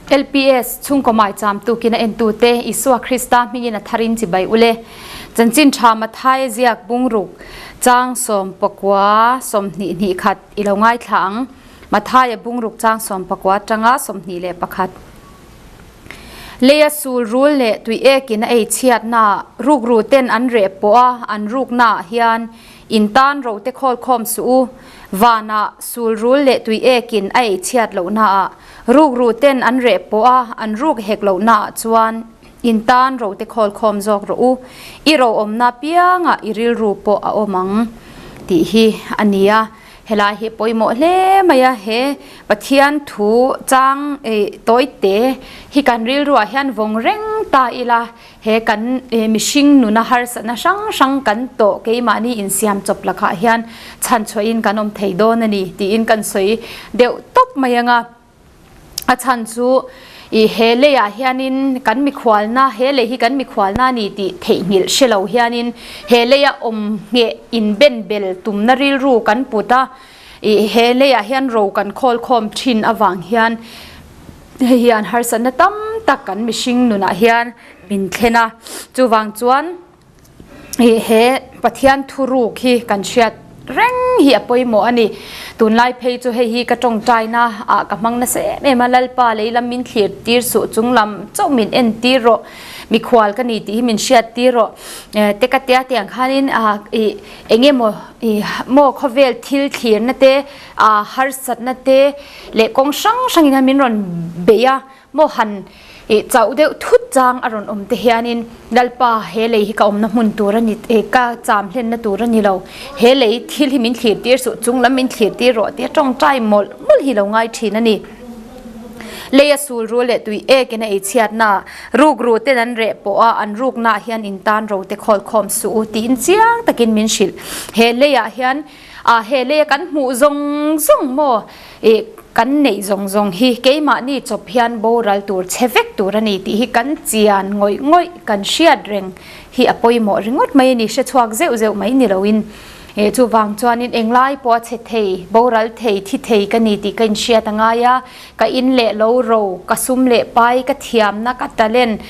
LPS chhungkaw maicham tukin a entute Isua Krista hmingin a tharin chibai ule. Chanchin tha Matthai ziak bungruk chang 19 22 khat i lo ngaithla ang. Matthai-a bungruk chang 19 atanga 21. Leia sul rul leh tui ekin a ei chhiatna rukru ten an reh pawh a an rukna ah hian in tan ro te khawl khawm suh u. Vanah sul rul leh tui ekin a ei chhiat lohna ah rukru ten an reh pawh a an ruk hek lohna ah chuan in tan ro te khawl khawm zawk rawh u. I ro awmna piangah i rilru pawh a awm ang tih hi a ni a. Helai hi pawimawh hle mai a, he Pathian thu chang tawi te hi kan rilruah hian vawng reng ta ila, he kan mihring nuna harsatna hrang hrang kan tawh keimahni insiam chawp lakah hian chhanchhuahin kan awm thei dawn a ni tiin kan sawi deuh tawp mai ang a. A chhan chu i he leiah hianin kan mikhualna, he lei hi kan mikhualna a ni tih theihnghilh hre lo hianin he leia awm ngheh inbenbel tumna rilru kan put a, i he leiah hian ro kan khawl khawm thin avang hian hei hian harsatna tam tak kan mihring nunah hian min thlen a. Chuvang chuan I he Pathian thuruk hi kan hriat reng hi a pawimawh a ni. Tunlai phei chu hei hi ka tawngtaina ah ka hmang nasa em em a, Lalpa lei lam min thlir tir suh, chung lam chauh min en tir rawh, mikhual ka ni tih hi min hriat tir rawh. Te ka tia tiang khanin i eng emaw i maw khawvel thil thlirna te, harsatna te leh kawng hrang hrangin hian min rawn bei a, Maw han ih chauh deuh thut chang a rawn awm te hianin Lalpa he lei hi ka awmna hmun tur a ni eh ka cham hlenna tur a ni lo, he lei thil hi min thlir tir suh chung lam min thlir tir rawh tia tawngtai mawlh mawlh hi lo ngai thin a ni. Lei a sul rul leh tui ekin a ei chhiatna ah rukru ten an reh pawh a an rukna ah hian in tan ro te khawl khawm suh u tiin chiang takin min hrilh. He lei ah hian ah he lei a kan hmuh zawng zawng maw Ih, kan neih zawng zawng hi keimahni chawp hian boral tur che vek tur a ni tih hi kan chian ngawih ngawih kan hriat reng hi a pawimawh ringawt mai a ni, hre chhuak zeuh zeuh mai ni loin. Ih, chuvang chuanin englai pawh a che thei, boral thei, thi thei ka ni tih ka inhriat a ngai a, ka in leh lo ro, ka sum leh pai, ka thiamna, ka talent,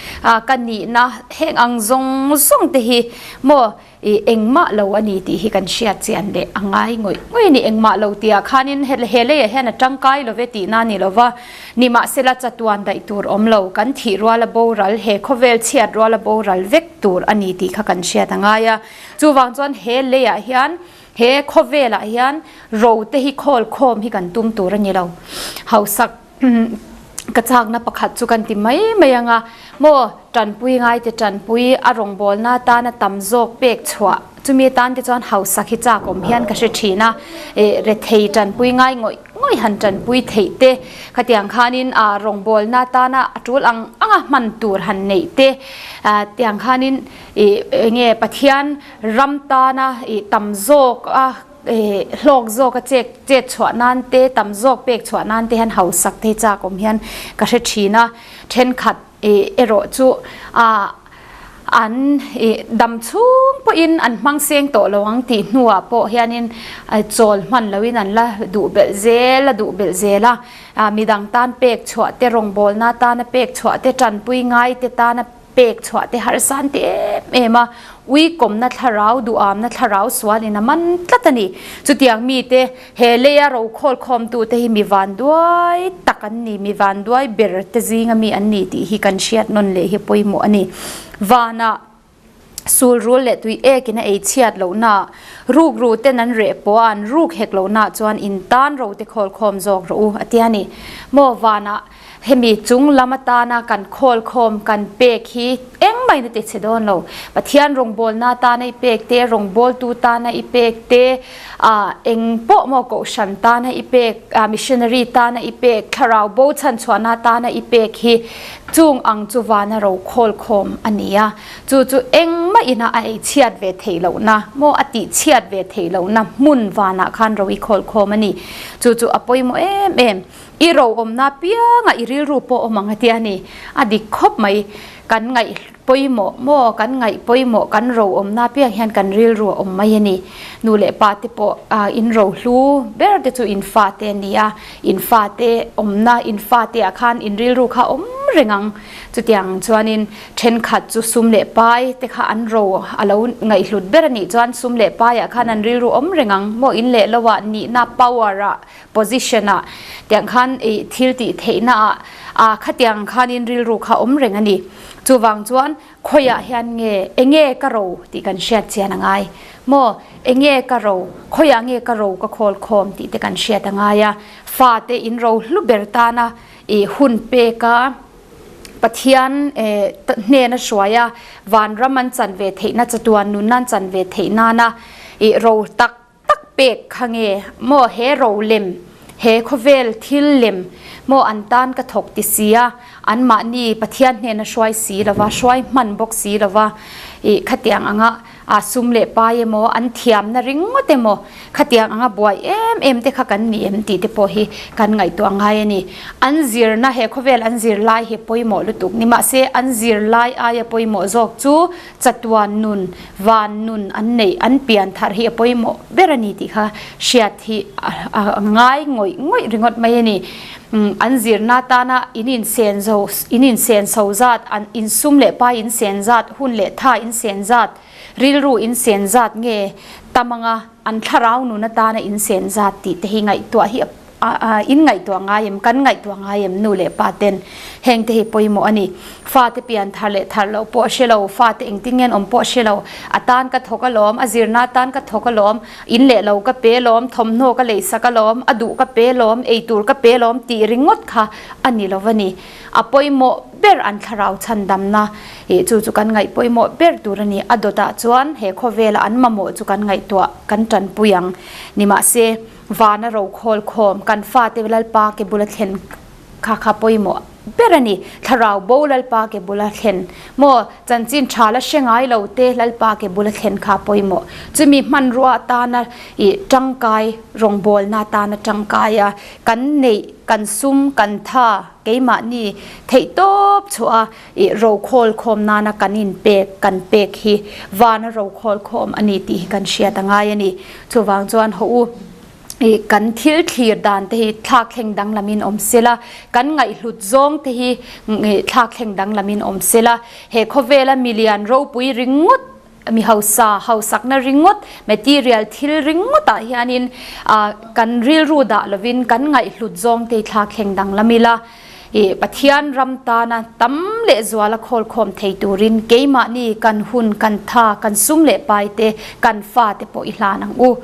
ka nihna heng ang zawng zawng te hi maw I engmah lo a ni tih hi kan hriat chian leh a ngai ngawih ngawih a ni. Engmah lo tihah khanin he leiah hian a tangkai lo ve tihna a ni lo va, nimahsela chatuan daih tur awm lo, kan thih ruala boral, he khawvel chhiat ruala boral vek tur a ni tih kha kan hriat a ngai a. Chuvang chuan he leiah hian, he khawvelah hian ro te hi khawl khawm hi kan tum tur a ni lo. Hausak Ka chakna pakhat chu kan ti mai mai ang a, maw tanpui ngaite tanpui a rawngbawlna atana tam zawk pek chhuah chumi atan te chuan hausak hi chak awm hian ka hre thin a, eh rethei tanpui ngai ngawih ngawih han tanpui theih te khatiang khanin ah rawngbawlna atana a tul ang anga hman tur han neih te ah tiang khanin ih enge Pathian ram tana ih tam zawk a. Hlawk zawk a chek chet chhuah nan te, tam zawk pek chhuah nan te hian hausak te hi chak awm hian ka hre thin a. Thenkhat erawh chu an dam chhung pawhin an hmang seng tawh lo ang tih hnuah pawh hianin chawl hman loin an la duh belh zel a duh belh zel a. Midang tan pek chhuah te, rawngbawlna tana pek chhuah te, tanpui ngai te tana Pek chhuah te harsan ti em em a, ui kawmna thlarau, duhamna thlarau sualin a man tlat a ni. Chutiang mite he leia ro khawlkhawmtute hi mi vanduai tak an ni, mi vanduai ber te zinga mi an ni tih hi kan hriat nawn leh hi pawimawh a ni. Vanah sul rul leh tui ekin a ei chhiat lohnaah, rukru ten an reh pawh a an ruk hek lohnaah chuan in tan ro te khawlkhawm zawk rawh u a ti a ni. Maw vanah Hemi chung lam atana kan khawl khawm kan pek hi engmah in a ti chhe dawn lo. Pathian rawngbawlna atana i pek te, rawngbawltu tana i pek te, ah eng pawh maw kohhran tana i pek, ah missionary tana i pek, thlarau bo chhanchhuahna atana i pek hi chung ang chu vana ro khawl khawm a ni a. Chu chu engmah ina a ei chhiat ve theih lohna maw a tih chhiat ve theih lohna hmun vanah khan ro i khawl khawm a ni. Chu chu a pawimawh em em. I ro awmna piangah i rilru pawh awm ang a ti a ni. A dik khawp mai. Kan ngaih pawimawh maw kan ngaih pawimawh kan ro awmna piang hian kan rilru a awm mai a ni. Nu leh pa te pawh in ro hlu ber te chu in fa te a ni a, in fa te awmna in fa te ah khan in rilru kha a awm reng ang. Chutiang chuanin thenkhat chu sum leh pai te kha an ro a lo ngaihhlut ber a nih chuan sum leh paiah khan an rilru awm reng ang maw in leh lo ah nihna power ah position ah tiang khan ih thil tih theihna ah ah khatiang khanin rilru kha awm reng a ni. Chuvang chuan khawiah hian nge enge ka ro tih kan hriat chian a ngai maw enge ka ro khawiah nge ka ro ka khawl khawm tih te kan hriat a ngai a fate in ro hlu ber tana ih hun peka Pathian hnena hruai a, vanram an chan ve theihna chatuan nun an chan ve theih nana i ro tak tak pek kha nge maw he ro lem, he khawvel thil lem maw an tan ka thawk ti si a, anmahni Pathian hnena hruai si lova, hruai hman bawk si lova i khatiang anga A sum leh pai emaw, an thiamna ringawt emaw, khatiang anga buai em em te kha kan ni em tih te pawh hi kan ngaihtuah ngai a ni. An zirna he khawvel an zir lai hi pawimawh lutuk ni mahse an zir lai aia pawimawh zawk chu chatuan nun, van nun an neih, an pian thar hi a pawimawh ber a ni tih kha hriat hi a ngai ngawih ngawih ringawt mai a ni. An zirna atana in insen zo, in insen so zat, an insum leh pai insen zat, hun leh tha insen zat, rilru insen zat nge tam anga an thlarau nun atana insen zat tih te hi ngaihtuah hi a in ngaihtuah ngai em, kan ngaihtuah ngai em nu leh pa ten heng te hi pawimawh a ni. Fate pian thar leh thar loh pawh a hre lo, fate engtin nge an awm pawh a hre lo, a tan ka thawk alawm, a zirna atan ka thawk alawm, In leh lo ka pe lawm, thawmhnaw ka leisak alawm, a duh ka pe lawm, eitur ka pe lawm tih ringawt kha a ni lo a ni. A pawimawh ber an thlarau chhandamna ih chu chu kan ngaih pawimawh ber tur a ni. A dawtah chuan he khawvela an mamawh chu kan ngaihtuah kan tanpui ang. Nimahse, vana rokhawl khawm kan fate Lalpa ke bula thlen Kha kha pawimawh ber a ni. Thlarau bo Lalpa ke bula thlen maw? Chanchin tha la hre ngai lo te Lalpa ke bula thlen kha pawimawh. Chumi hmanrua atana ih tangkai, rawngbawlna atana tangkai a kan neih, kan sum, kan tha keimahni theihtawp chhuah a ih rokhawl khawm nana kan inpek, kan pek hi vana rokhawl khawm a ni tih hi kan hriat a ngai a ni. Chuvang chuan hawh u. I kan thil thlir dan te hi thlak thleng danglamin awm sela, kan ngaihhlut zawng te hi thlak thleng danglamin awm sela, he khawvela milian ropui ringawt, mi hausa hausakna ringawt, material thil ringawtah hianin kan rilru dah lovin kan ngaihhlut zawng te hi thlak thleng danglam ila, i Pathian ram tana tam leh zuala khawlkhawm thei turin keimahni kan hun, kan tha, kan sum leh pai te, kan fa te pawh i hlan ang u.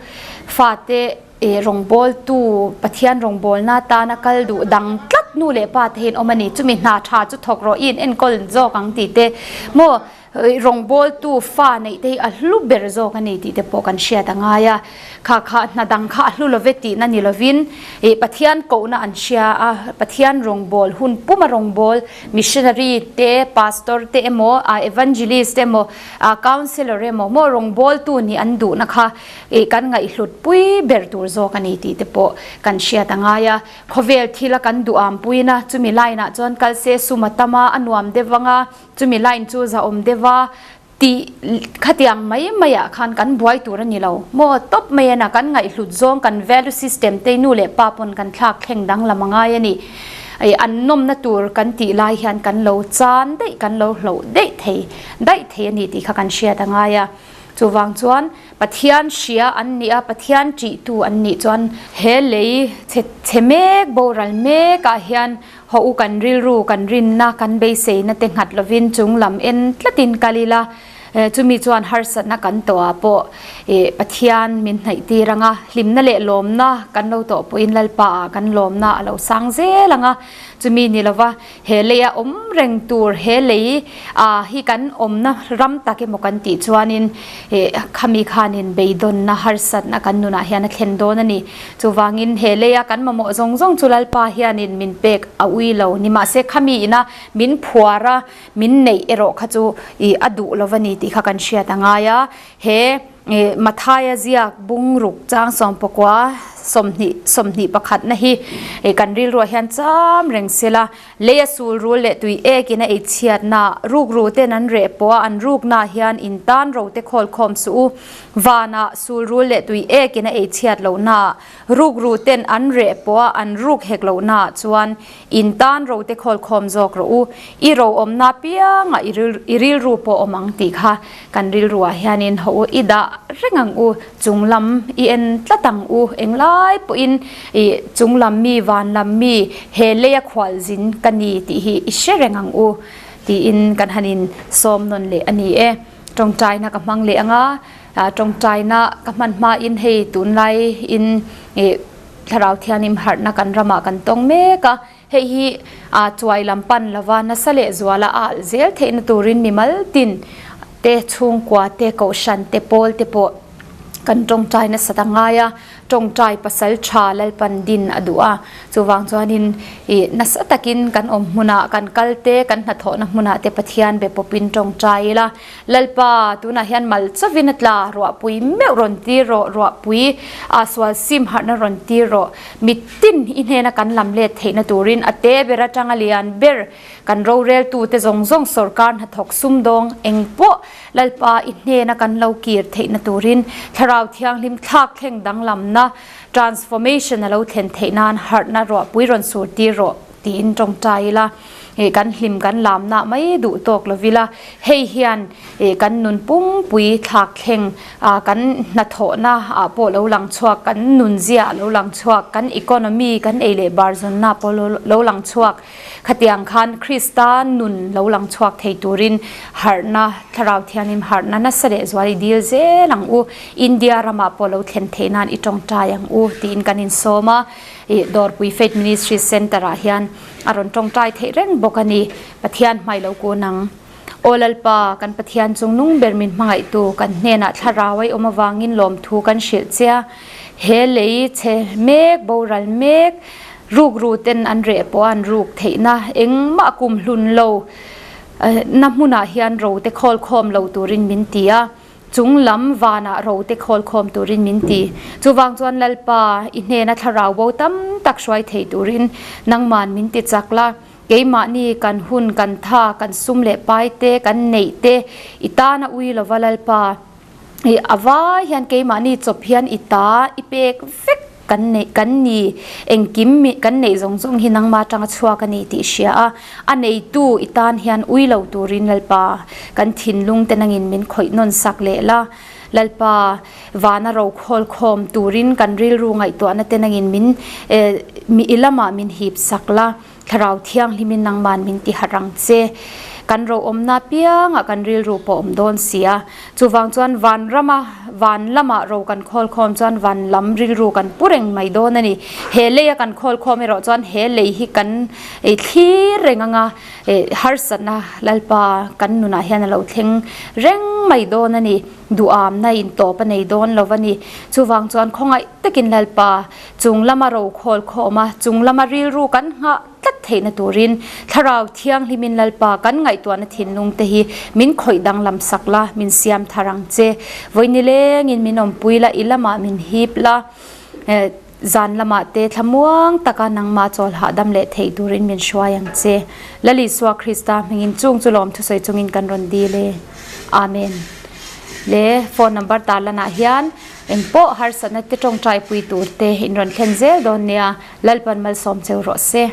Fa te i rawngbawltu, Pathian rawngbawlna tana kal duh dang tlat nu leh pa te hian awm a ni. Chumi hna tha chu thawk rawh, i in enkawl zawk ang tih te maw Rawngbawltu fa neih te hi a hlu ber zawk a ni tih te pawh kan hriat a ngai a. Kha kha hna dang kha a hlu love tihna ni lovin ih Pathian kohna an hria a, Pathian rawngbâwl hun puma rawngbâwl missionary te, pastor te emaw, evangelist emaw, counsellor emaw maw rawngbâwltu nih an duhna kha ih kan ngaihhlut pui ber tur zawk a ni tih te pawh kan hriat a ngai a. Khawvel thila kan duhâmpuina chumi line ah chuan kal se sum a tam a, a nuam deuh ang a, Chumi line chu zahawm deuha tih khatiang mai maiah khan kan buai tur a ni lo maw? Tawp mai a na kan ngaihhlut zawng kan value system te nu leh pa pawn kan thlak thleng danglam a ngai a ni. Ih an nawmna tur kan tih lai hian kan lo chan daih kan lo hloh daih thei daih thei a ni tih kha kan hriat a ngai a. Chuvang chuan Pathian hria an nih a, Pathian ṭihtu an nih chuan he lei chhe chhe mek boral mekah hian Haw u kan rilru, kan rinna, kan beiseina te nghat lovin chung lam en tlatin kal ila, chumi chuan harsatna kan tawhah pawh Pathian min hnaih tir ang a, hlimna leh lawmna kan lo tawh pawhin Lalpa ah kan lawmna a lo sang zel ang a, chumi ni lova he leia awm reng tur he lei hi kan awmna ram tak emaw kan tih chuanin khami khanin beidawnna harsatna kan nunah hian a thlen dawn a ni. Chuvangin he leia kan mamawh zawng zawng chu Lalpa hianin min pek a ui lo. Nimahse khami ina min phuar a, min neih erawh kha chu i a duh lo va ni tih kha kan hriat a ngai a. He Mathaia ziak bung ruk chang 19 20 21 na hi kan rilruah hian cham reng sela Lei a sul rul leh tui ek in a ei chhiat na, ruk ru ten an reh pawh a an ruk na hian in tan ro te khawl khawm suh u. Van ah sul rul leh tui ek in a ei chhiat loh na ah, ruk ru ten an reh pawh a an ruk hek loh na ah chuan in tan ro te khawl khawm zawk rawh u. I ro awm na piang ah i rilru pawh awm ang tih kha kan rilru ah hian in hawh u, i dah reng ang u. Chung lam i en tlat ang u, englai pawhin i chung lam mi, van lam mi, he leia khual zin ka ni tih hi i hre reng ang u tiin kan han in sawm nawn leh a ni e. Tawngtaina ka hmang leh ang a, tawngtaina ka hman hmain hei tunlai in i Thlarau Thianghlim harhna kan ramah kan tawng mek a, hei hi a chuai lam pan lova nasa leh zuala a alh zel theihna turin mimal tin te chhungkua te kohhran te pawl te pawh kan tawngtai nasa ta ngai a, tawngtai pasal tha Lalpan din a duh a, chuvang chuanin ih nasa takin kan awm hmunah kan kal te kan hnathawhna hmunah te Pathian be pawpin tawngtai ila, Lalpa tunah hian mal chawin a tla ruahpui meuh rawn tir rawh, ruahpui a sual sim harhna rawn tir rawh, mitin i hnena kan lam let theihna turin a te ber atanga lian ber kan roreltute zawng zawng sawrkar hnathawk sumdawng eng pawh Lalpa i hnena kan lo kir theihna turin Thlarau Thianghlim thlak thleng danglamna, transformation, a lo thlen theih nan harhna ruahpui rawn sur tir rawh tiin tawngtai ila kan hlim kan lamna mai duh tawk lovila hei hian kan nun pumpui thlak thleng kan hnathawhna ah pawh lo lang chhuak kan nunzia lo lang chhuak kan economy kan ei leh bar zawnna pawh lo lang chhuak Khatiang khan Krista nun lo lang chhuak thei turin harhna, Thlarau Thianghlim harhna nasa leh zual i dil zel ang u. India ramah pawh lo thlen theih nan i tawngtai ang u tiin kan insawm a. Ih Dawrpui Faith Ministry Centre ah hian a rawn tawngtai theih reng bawk a ni. Pathian hmai lo kun ang. Aw Lalpa, kan Pathian chung nung ber min hmangaihtu kan hnenah thlarau a i awm avangin lawmthu kan hrilh che a. He lei chhe mek, boral mek, ruk ru ten an reh pawh a an ruk theihna engmah kum hlun lo na hmunah hian ro te khawl khawm lo turin min ti a, chung lam vanah ro te khawl khawm turin min ti. Chuvang chuan Lalpa, i hnena thlarau bo tam tak hruai thei turin nangman min ti chak la. Keimahni kan hun, kan tha, kan sum leh pai te, kan neih te i tana ui lova Lalpa. I a vai hian keimahni chawp hian i ta i pek vek kan neih kan ni engkim mi kan neih zawng zawng hi nangma atanga chhuak a ni tih hria a, a neitu i tan hian ui lo turin Lalpa kan thinlung te nangin min khawih nawn sak leh la, Lalpa vana ro khawl khawm turin kan rilru ngaihtuahna te nangin min mi i lamah min hip sak la. Thlarau Thianghlimin nangman min ti harh ang che. Kan roawmna piangah kan rilru pawh awm dawn si a. Chuvang chuan van rama, van lama ro kan khawl khawm chuan van lam rilru kan pu reng mai dawn a ni. He leia kan khawl khawm erawh chuan he lei hi kan thlir reng anga harsatna Lalpa kan nunah hian a lo thleng reng mai dawn a ni. Duhamna intawp a nei dawn lo a ni. Chuvang chuan khawngaih takin Lalpa Chung lama ro khawl khawm a, chung lama rilru kan nghah tlat theihna turin Thlarau Thianghlimin Lalpa kan ngaihtuahna thinlung te hi min khawih danglam sak la, min siam thar ang che. Vawi nilengin min awmpui la, i lamah min hip la, zan lamah te thlamuang taka nangmah chawl hahdam leh theih turin min hruai ang che. Lal Isua Krista hmingin chung chu lawm thusawi chungin kan rawn dil e. Amen. Le phone number tarlanah hian Eng pawh harsatna te tawngtai pui tur te in rawn thlen zel dawn nia, Lalpan malsawm cheu rawh se.